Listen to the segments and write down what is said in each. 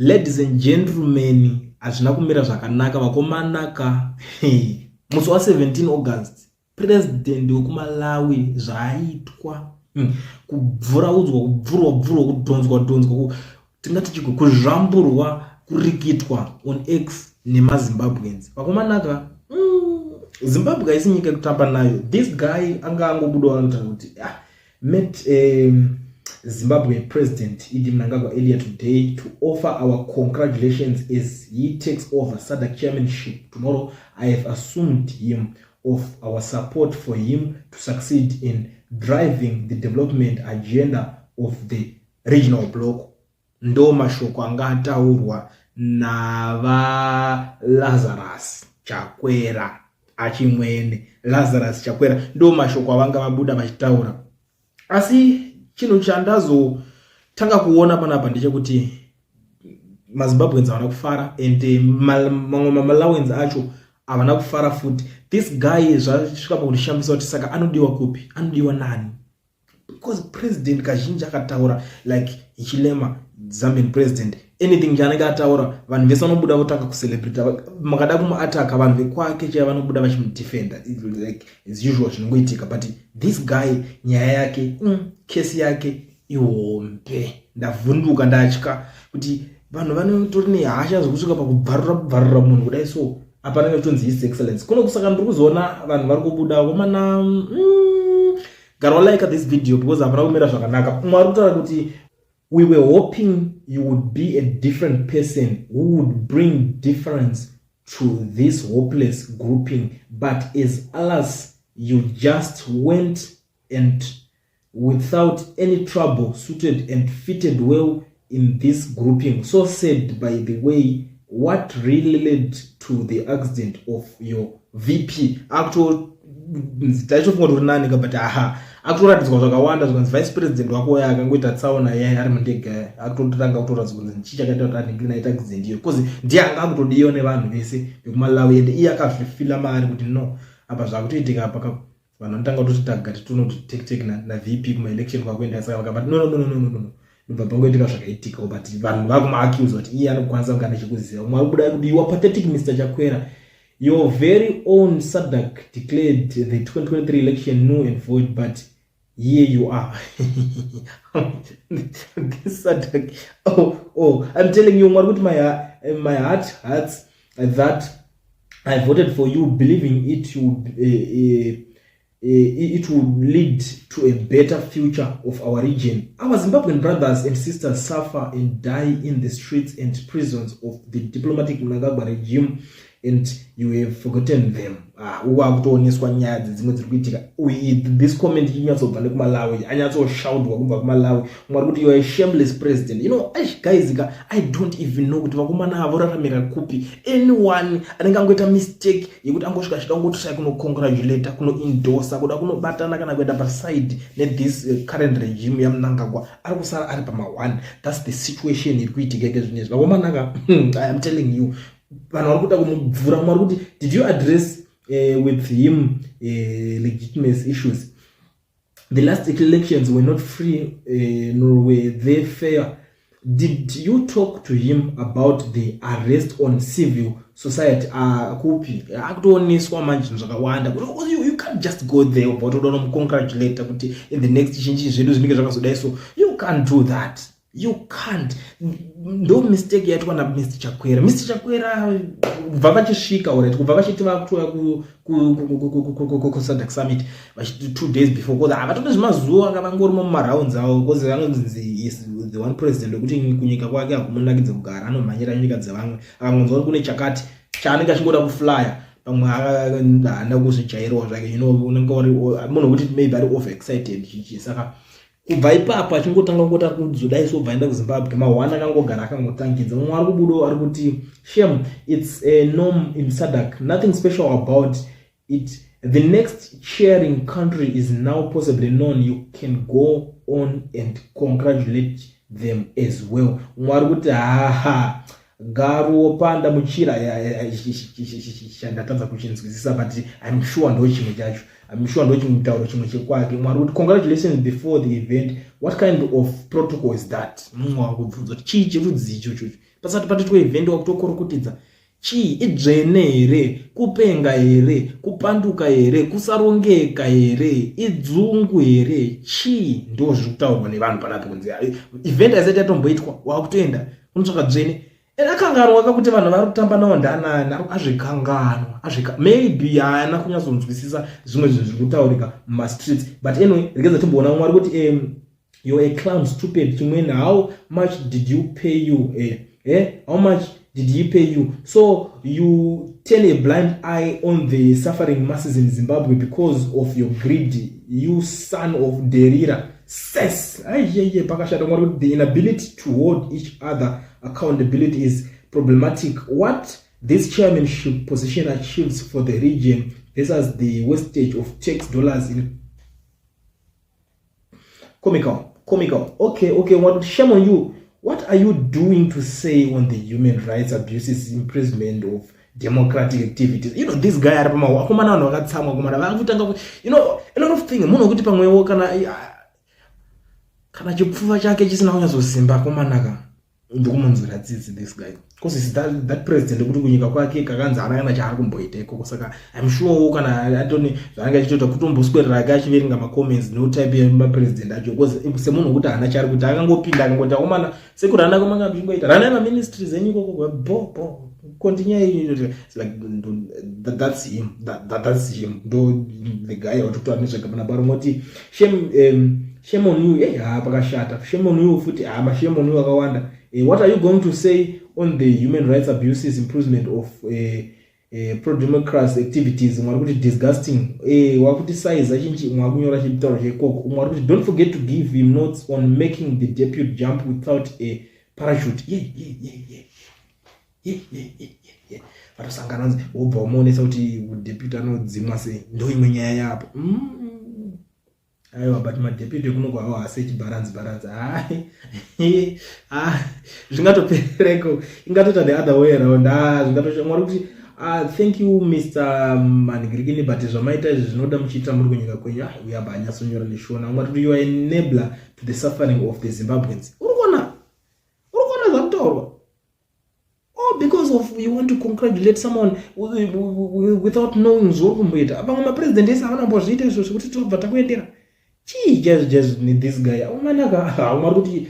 Ladies and gentlemen, hazvina kumira zvakanaka vakomanaka. Musi wa17 August, president wekuMalawi zvaaitwa, kubvuraudzwa, kubvurwa bvurwa, kudhonzwa dhonzwa, tingati chiko, kuzvamburwa, kurikitwa on X nemaZimbabweans. Vakomanaka, Zimbabwe haisi nyika yekutamba nayo. This guy anga angobudawo anotaura kuti, ah, met Zimbabwe President ED Mnangagwa earlier today to offer our congratulations as he takes over SADC chairmanship tomorrow. I have assumed him of our support for him to succeed in driving the development agenda of the regional bloc. Ndo mashoko anga ataurwa navaLazarus Chakwera, achimwene Lazarus Chakwera. Ndo mashoko avanga vabuda vachitaura. Asi chinhu chandazotanga kuona panapa ndechekuti maZimbabweans havana kufara and mamwe maMalawians acho havana kufara futi. This guy zvasvika pakundishamisa kuti saka anodiwa kupi, anodiwa nani? Because president kazhinji akataura, like Hichilema, Zambian president, anything chaanenge ataura, vanhu vese vanobuda votanga kucelebrata. Makada kumuataka, vanhu vekwake chaiva vanobuda vachimudefenda, like as usual zvinongoitika. But this guy, nyaya yake, kesi yake ihombe. Ndavhunduka, ndatya kuti vanhu vanotori nehasha zvokusvika pakubvarura bvarura munhu kudai. So apa anenge achitonzi His Excellence kuno. Kusaka ndiri kuzoona vanhu vari kubuda komana. Gara walike this video because hapana kumira zvakanaka. Umwe ari kutaura kuti, "We were hoping you would be a different person who would bring difference to this hopeless grouping, but as alas, you just went and without any trouble suited and fitted well in this grouping. So sad. By the way, what really led to the accident of your VP?" Akuto taichofunga kuti uri nani ka, but aha, akutoratidzwa zvakawanda zvikanzi vice president wako uya akangoita tsaona yaya ari mundege, akutotanga kutoratidzwa kunzi chii chakaita kuti anenge aita accident iyo, because ndiye anga akutodiwa nevanhu vese vekuMalawi, ende iye akazvifila maari kuti no, apa zvakutoitika apa, vanhu vanotanga kutoti tagati tonoti take take naVP kumaelection kwakuenda. Saka vakabati, "No, no, no, no, no, no, no." Ndobva pangoitika zvakaitika, but vanhu vakumaaccusa kuti iye anokwanisa kunge ane chekuziva. Umwe ari kubuda kuti, "You are pathetic, Mr Chakwera. Your very own SADC declared the 2023 election null and void, but here you are." This SADC, oh, I'm telling you. Mwari kuti, My heart hurts that I voted for you, believing it would lead to a better future of our region. Our Zimbabwean brothers and sisters suffer and die in the streets and prisons of the diplomatic Mnangagwa regime and you have forgotten them." Ah, uku akutooneswa nyaya dzedzimwe dziri kuitika. This comment ichinyatsobva nekuMalawi, anyatsoshaudwa kubva kuMalawi. Mwari kuti, "You are a shameless president." Aish, guys ka, I don't even know kuti vakomana ava voraramira kupi. Anyone anenge angoita mistake yekuti angosvika achida kungotry kunocongratulata, kunoendorsa, kuda kunobatana kana kuenda paside nethis current regime yaMnangagwa, ari kusara ari pama1. That's the situation iri kuitika ike zvinezvi, vakomanaka. I am telling you, vanhu vari kuda kumubvura. Mwari kuti, "Did you address with him legitimacy issues? The last elections were not free, nor were they fair. Did you talk to him about the arrest on civil society?" Kupi akutooneswa manje zvinhu zvakawanda. You can't just go there ubva utoda unomucongratulata kuti in the next chinji zvedu zvinenge zvakazodai. So you can't do that, you can't. Ndo mistake yaitwa naMr Chakwera. Mr Chakwera kubva vachisvika, alright, kubva vachiti vakutouya kuSADC summit, vachiti 2 days before, because havatode zvemazuva anga vangorimo mumarounds avo, because vanonzi is the one president wekuti kunyika kwake hakumunakidze kugara, anomhanyira nyika dzevamwe. Akangonzwa kuti kune chakati chaanenge achingoda kuflya, pamwe haana kuzvijairawo zvake, unenge uri munhu wekuti maybe ari over excited chichi. Saka kubva ipapo achingotanga kungoti ari kuzodai, so bva aenda kuZimbabwe, mahwana akangogara akangotangidza. Mumwe ari kubudawo ari kuti, "Shame, it's a norm in SADC, nothing special about it. The next chairing country is now possibly known. You can go on and congratulate them as well." Mumwe ari kuti, "Haha, garuopanda muchira." Ndatadza kuchinzwisisa, but I'm sure ndo chimwe chacho, I'm sure ndo chimwe mutauro chimwe chekwake. Mwari kuti, "Congratulations before the event? What kind of protocol is that?" Mumwe wakubvunza kuti chii cherudzi ichocho. Pasati patoitwa event wakutokorokotedza. Chii idzvene here? Kupenga here? Kupanduka here? Kusarongeka here? Idzungu here? Chii? Ndo zviri kutaurwa nevanhu panapa kunzi event haisati yatomboitwa wakutoenda unotsvaka dzvene. And akanganwa kakuti vanhu vari kutamba nawo ndanani azvikanganwa azvika maybe haana kunyatsonzwisisa zvimwe zvinhu zviri kutaurika mumastreets, but anyway, regedza timboona mwari kuti you're a clown, stupid chimwene. How much did you pay you eh? How much did he pay you so you turn a blind eye on the suffering masses in Zimbabwe because of your greed, you son of Derira ses? Aiyeye, pakashata. Mwari kuti the inability to hold each other accountability is problematic. What this chairmanship position achieves for the region versus the wastage of tax dollars in comical, comical. Okay, what? Shame on you. What are you doing to say on the human rights abuses, imprisonment of democratic activities? You know this guy ari pamawa akomana, vanhu vakatsamwa akomana, vakutanga a lot of things. Munhu wekuti pamwewo kana chipfuva chake chisina kunyatsosimba akomanaka, ndikumunzwira tsitsi this guy, because is that president ekuti kunyika kwake kakanzi haana kana chaari kumboita ikoko. Saka I'm sure kana atone zvaanenge achitoita kutomboswerera ake achiverenga macomments, no type yemapresident acho, because semunhu wekuti haana chaari kuita, akangopinda akangoti, "Akomana, sekurana kwamanga muchingoita, ranai maministries enyu ikoko, bo bo, continue." Like that's him, that's him. Ndo the guy watokutaura nezvegabana barongoti shame on you. Hey, ha, pakashata. Shame on you futi. Ha, mashame on you akawanda. What are you going to say on the human rights abuses, improvement of pro-democracy activities? Mwari kuti disgusting. Wakuti size chinchi mwakunyora chitauro chekoko. Mwari kuti don't forget to give him notes on making the deputy jump without a parachute. Yeah. Vatosangana nzi wobva wamuonesa kuti deputy anodzimwa sei. Ndo imwe nyaya yapo. Aiwa, but madeputy ekunoko hawo haasi echibharanzi bharanzi. Hai, zvingatopereko, ingatoita the other way around. Ah, zvingatosha. Mwari kuti thank you, Mr Manigirikini, but zvamaita izvi zvinoda muchiita muri kunyika kwenyu. Ah, uyabva anyatsonyora neshona. Mwari kuti you are enabler to the suffering of the Zimbabweans. Uri kuona, uri kuona zvakutaurwa? Oh, because of you want to congratulate someone without knowing zvauri kumboita. Vamwe mapresident ese havana kumbozviita izvo zvekuti tobva takuendera. Chii chaizvo chaizvo nethis guy aumanaka? Umari kuti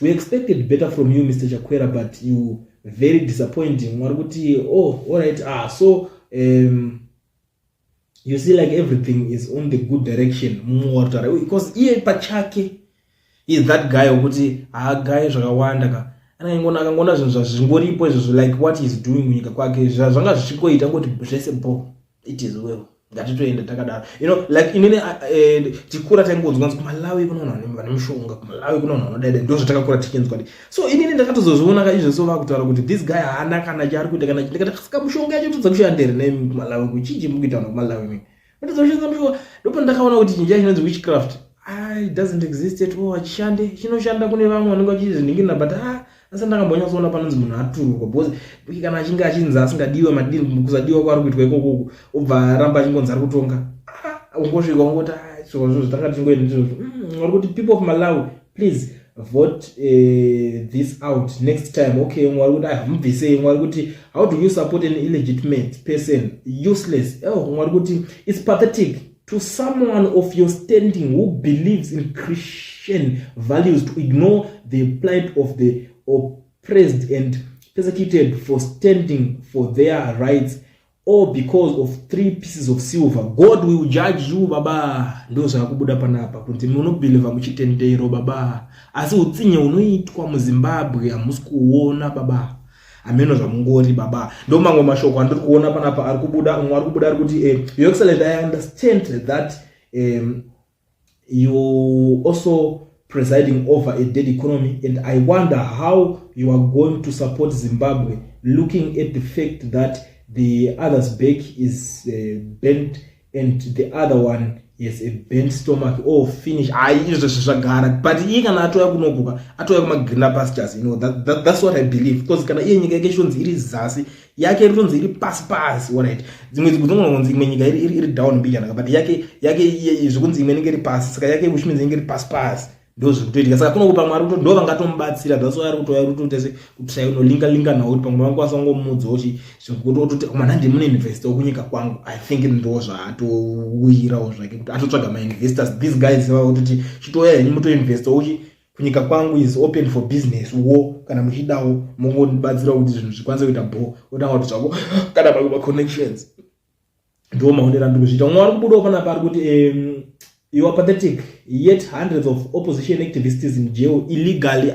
we expected better from you, Mr Chakwera, but you very disappointing. Mwari kuti oh, alright. Ah, so you see, like everything is on the good direction. Mumwe warutaura because iye pachake is that guy wekuti haagaye zvakawanda ka, anangona akangona zvinhu zvazvingoripo izvozvo, like what is doing munyika kwake zvanga zvichingoita ngoti zvese bo, it is well, ngatitoenda takadaro. Like inini tikura taingonzwa nzi kuMalawi kuna vanhu vane mushonga, kuMalawi kuna vanhu vanodaida. Ndo zvatakakura tichinzwa. So inini ndakatozozviona ka izvo, so vakutaura kuti this guy haana kana chaari kuita kana ndikati, saka mushonga yacho todza kushandere nei kuMalawi? Kuchinji mukuita vanhu kuMalawi mimi matodza kushandisa mushonga? Ndopo ndakaona kuti chinhu chacho chinonzi witchcraft, ah, it doesn't exist at all. Hachishande. Chinoshanda kune vamwe vanenge vachizviningirira, but ah, asi ndakambonyatsoona panonzi munhu aturukwa, because kana achinge achinzi asingadiwe, madini kusadiwa kwaari kuitwa ikokoko, obva aramba achingonzi ari kutonga. Ah, ungosvika ungoti ah, zvo zvatanga tichingoenda ndizvozvo. Vari kuti people of Malawi, please vote this out next time. Okay, mwari kuti mubvisei. Mwari kuti how do you support an illegitimate person? Useless. Oh, mwari kuti it's pathetic to someone of your standing who believes in Christian values to ignore the plight of the oppressed and persecuted for standing for their rights, all because of three pieces of silver. God will judge you, baba. Ndo zvakakubuda panapa kuti munobhilivha muchitendero, baba, asi utsinye hunoitwa muZimbabwe hamusi kuona, baba. Hameno zvamungori, baba. Ndo mamwe mashoko andiri kuona panapa ari kubuda. Umwe ari kubuda ari kuti your excellent, I understand that you also presiding over a dead economy, and I wonder how you are going to support Zimbabwe, looking at the fact that the other's back is bent and the other one has a bent stomach. Oh, finish. Ai, izvo zvagara, but iye kana atouya kunokuka, atouya kumagreener pastures. That's what I believe, because kana iye nyika yake ichonzi iri zasi, yake iritonzi iri pasi pasi, alright, dzimwe dzinogona kunzi imwe nyika iri down mbijana, but yake zvekunzi imwe inenge iri pasi, saka yake, which means inenge iri pasi pasi. Ndo zviri kutoitika. Saka kuno pamwe ari kuto ndo vangatomubatsira. That's why ari kutouya kutoita se kutry unolinga linga nawo, kuti pamwe vangakwanisa kungomuudzawo chi zvekuti mwana ndimune investor kunyika kwangu. I think ndo zvaatowirawo zvake, kuti atotsvaga mainvestors. These guys vakutoti chitouya henyu mutoinvesta uchi kunyika kwangu is open for business wo. Kana muchidawo, mongondibatsira kuti zvinhu zvikwanise kuita bo. Otanga kuti zvako kana mamwe maconnections. Ndo maonero andiri kuzviita. Umwe ari kubudawo panapa ari kuti, "You are pathetic, yet hundreds of opposition activists in jail illegally."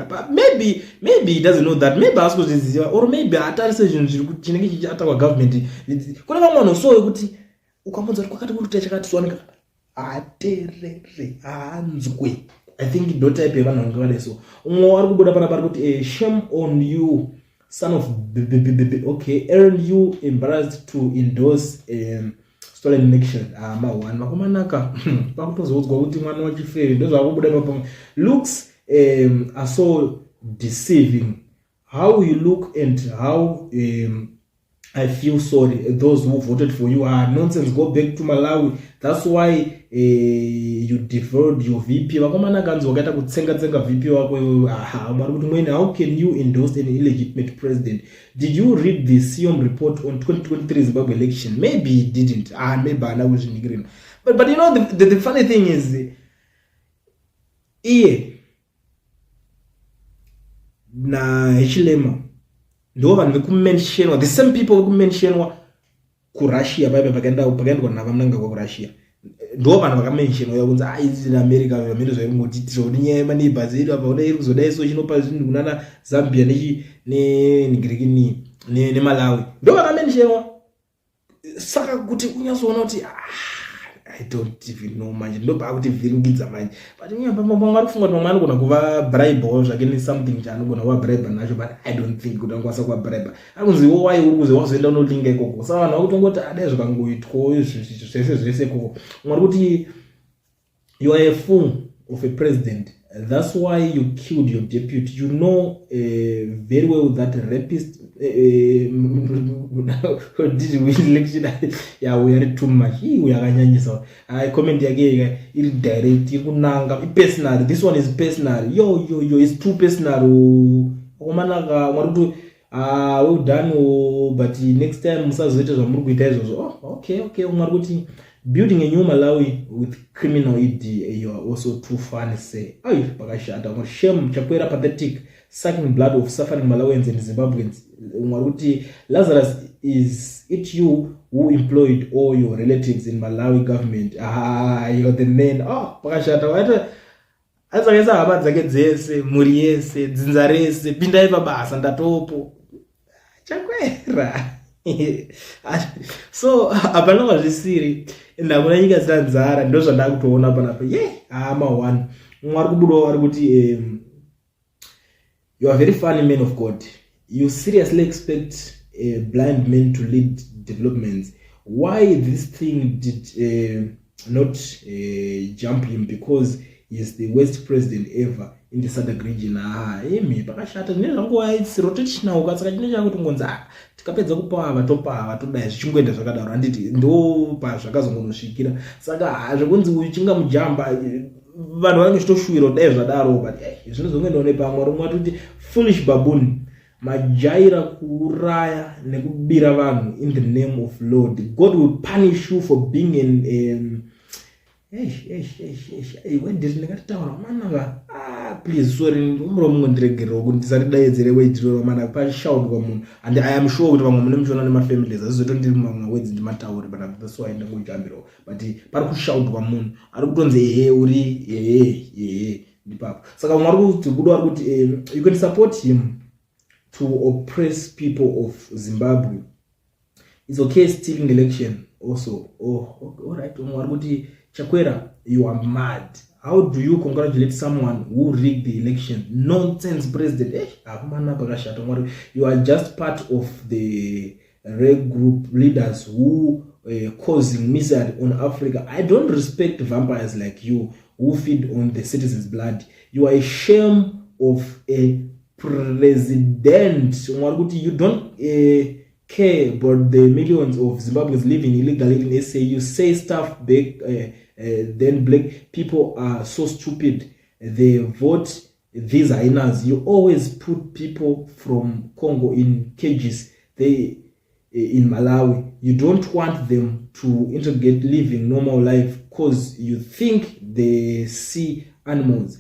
Maybe he doesn't know that. Maybe haasi kuzviziva, or maybe haatarise zvinhu zviri chinenge chichiatakwa government. Kune vamwe vanhu so yekuti ukamunza kuti kwakati kuri kuita chakati, soanenge haaterere, haanzwe. I think ndo type yevanhu vanenge vadai. So umwe ari kubuda panapa ari kuti, "Shame on you, son of b, okay, aren't you embarrassed to endorse stolen election?" Ah, ma1 makomanaka pakutozoudzwa kuti mwana wachifeve. Ndozvakubuda papa. "Looks are so deceiving. How you look and how I feel sorry those who voted for you are nonsense. Go back to Malawi. That's why you deferred your VP." Vakomana kanzi wakaita kutsenga tsenga VP wako. Aha, vari kuti mwene, "How can you endorse an illegitimate president? Did you read the SEOM report on 2023 Zimbabwe election?" Maybe he didn't. Ah, maybe haana kuzvinikirina. But you know, the funny thing is, iye naHichilema ndo vanhu vekumentionwa, the same people vekumentionwa kuRussia paipa pakaendwa navaMnangagwa kuRussia. Ndo vanhu vakamentionwa kunzi aisi neAmerica vamene zvaingotitira kuti nyaya yemaneighbors edu apa una iri kuzodai. So chinopa zvinhu kunana Zambia nenhingirikini neMalawi, ndo vakamentionwa. Saka kuti unyatsoona kuti, ah, I don't even know manje, ndobva vhiringidza manje. But pamwe ari kufunga kuti pamwe anogona kuvabribewo zvake nesomething chaanogona kuvabribe nacho, but I don't think kuti angakwanisa kuvabribe. Ari iwo wai uri kuzi wazoenda unolinga ikoko. Saka vanhu vakutongoti adai zvikangoitwawo zvese zvese ikoko. Umwe ari kuti, "You are a fool of a president. That's why you killed your deputy. You know very well that rapist did win election." Ya, uyu ari too much. Uyu akanyanyisa. Comment yake iri direct, iri kunanga personal. This one is personal. Yo yo yo, is too personal. Akomanaka mwari kuti, ah, well done, oh, but next time musazoita zvamuri kuita izvozvo. Oh, okay. Umwe ari kuti, "Building a new Malawi with criminal ED. You are also too funny." Say ai, pakashata. "Shame, Chakwera, pathetic, sucking blood of suffering Malawians and Zimbabweans." Umwe ari kuti, "Lazarus, is it you who employed all your relatives in Malawi government? Ah, you're the man." Oh, pakashata. Waita atsakaisa hama dzake dzese, mhuri yese, dzinza rese, pindai pabasa, ndatopo Chakwera. So hapana kwazvisiri and hakuna nyika dzina nzara. Ndo zvandakutoona panapa ye hama one. Mumwe ari kubudawo ari kuti, "You are very funny, man of God. You seriously expect a blind man to lead developments? Why this thing did not jump him? Because he is the worst president ever in the SADC region." Ah, imi, pakashata. Zvine zvanguva, it's rotational ka. Saka chine chakuti ngonzi, ah, tikapedza kupa ava, topa ava, todai, zvichingoenda zvakadaro, handiti? Ndo pazvakazongonosvikira. Saka zvekunzi uyu chingamujamba, vanhu vanenge chitoshuwira kuti dai zvadaro, but zvinozongoendawo nepamwe. Rumwe atoti, "Foolish baboon, majaira kuuraya nekubira vanhu in the name of Lord. God will punish you for being an word ndingatitaura manaka. Ah, please, sorry, muromo ndiregerero kuti ndisatidaidzire word iroro mana pashaudwa munhu. And I am sure kuti vamwe mune muchiona nemafamilies, azizoto ndiri mamwe words ndimatauri, but that's why ndangojambirawo. But pari kushaudwa munhu ari kutonzi ehe, uri ehe ehe, ndipapo. Saka vamwe vari kuti budo ari kuti, "You can support him to oppress people of Zimbabwe. It's okay stealing election also." Oh, alright. Umwe ari kuti, "Chakwera, you are mad. How do you congratulate someone who rigged the election? Nonsense president." Eh, akumana pakashata. Mwari, "You are just part of the reg group leaders who causing misery on Africa. I don't respect vampires like you who feed on the citizens' blood. You are a shame of a president." Mwari kuti, "You don't care about the millions of Zimbabweans living illegally in SA. You say stuff back then. Black people are so stupid." They vote these hyenas. You always put people from Congo in cages. They in Malawi, you don't want them to integrate, living normal life, 'cause you think they see animals.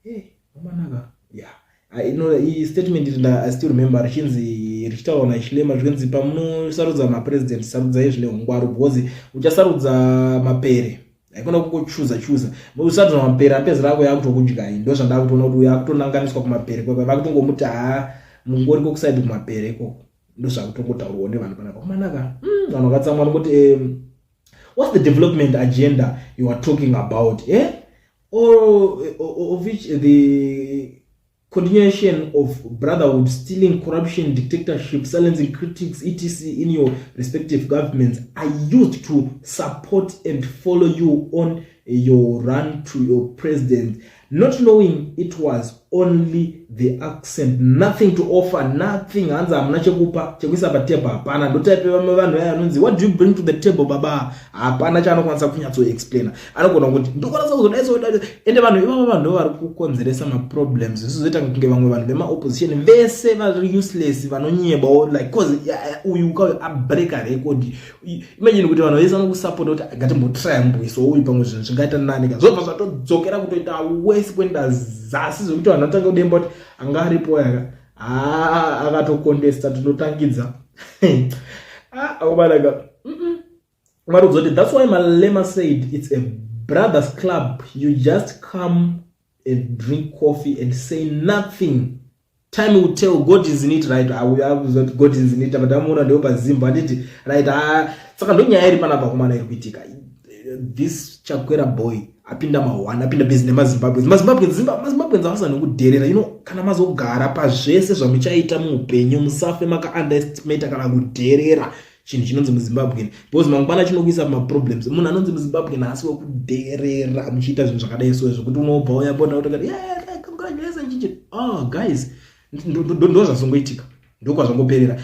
Hey, amanaka, yeah. I statement iri I still remember richinzi, richitaurwa naChilema, zvichinzi pamunosarudza mapresident, sarudzai zvine ungwaru, because uchasarudza mapere, haikona kungochuza chuza. Usarudza mapere, apedzera ako yakutokudyai. Ndo zvandakutoona kuti uyo akutonanganiswa kumapere kwakwa, vakutongomuti haa, mungoriko kuside kumapere ikoko. Ndo zvakutongotaurwawo nevanhu panapa. Kumanaka, vanhu vakatsamwa nokoti, "What's the development agenda you are talking about, eh? Or of which the continuation of brotherhood, stealing, corruption, dictatorship, silencing critics, etc. in your respective governments? I used to support and follow you on your run to your president, not knowing it was only the accent, nothing to offer, nothing." Hanzi hamuna chekupa, chekuisa patable hapana. Ndotype vamwe vanhu vaya anonzi, "What do you bring to the table, baba?" Hapana chaanokwanisa kunyatsoexplaina. Anogona kuti ndokwanisa kuzodaiso. Ende vanhu ivavo, vanhu vari kukonzeresa maproblems. Zvizoita kunge vamwe vanhu vemaopposition vese vari useless, vanonyebawo, like, 'cause uyu ukauyo abreaka record. Imagine kuti vanhu vese vanokusapota kuti ngatimbotrya mboiso uyu, pamwe zvinhu zvingaita nani ka. Zvobva zvatodzokera kutoita wese, kuenda zasi, zvekuti vanhu vatanga kudemba kuti anga aripo yaka haa akatocontesta. Tinotangidza akubalaka marudzi kuti that's why Malema said it's a brothers club. You just come and drink coffee and say nothing. Time will tell. God is in it, right? God is in it, but amuona ndewo pazimba handiti, right? Ah, saka ndonyaya iri panapa kumana iri kuitika. This Chakwera boy apinda ma1, apinda busy nemaZimbabweans. MaZimbabweans avasa nekudherera. Kana mazogara pazvese zvamuchaita muupenyu, musafe makaunderestimata kana kudherera chinhu chinonzi muZimbabwean, because mangwana chinokuisa pamaproblems. Munhu anonzi muZimbabwean haasi wekudherera muchiita zvinhu zvakadai so, zvokuti unobva uyabona kuti, "Congratulations," chichi. Oh guys, ndo zvazongoitika, ndokwazvangoperera.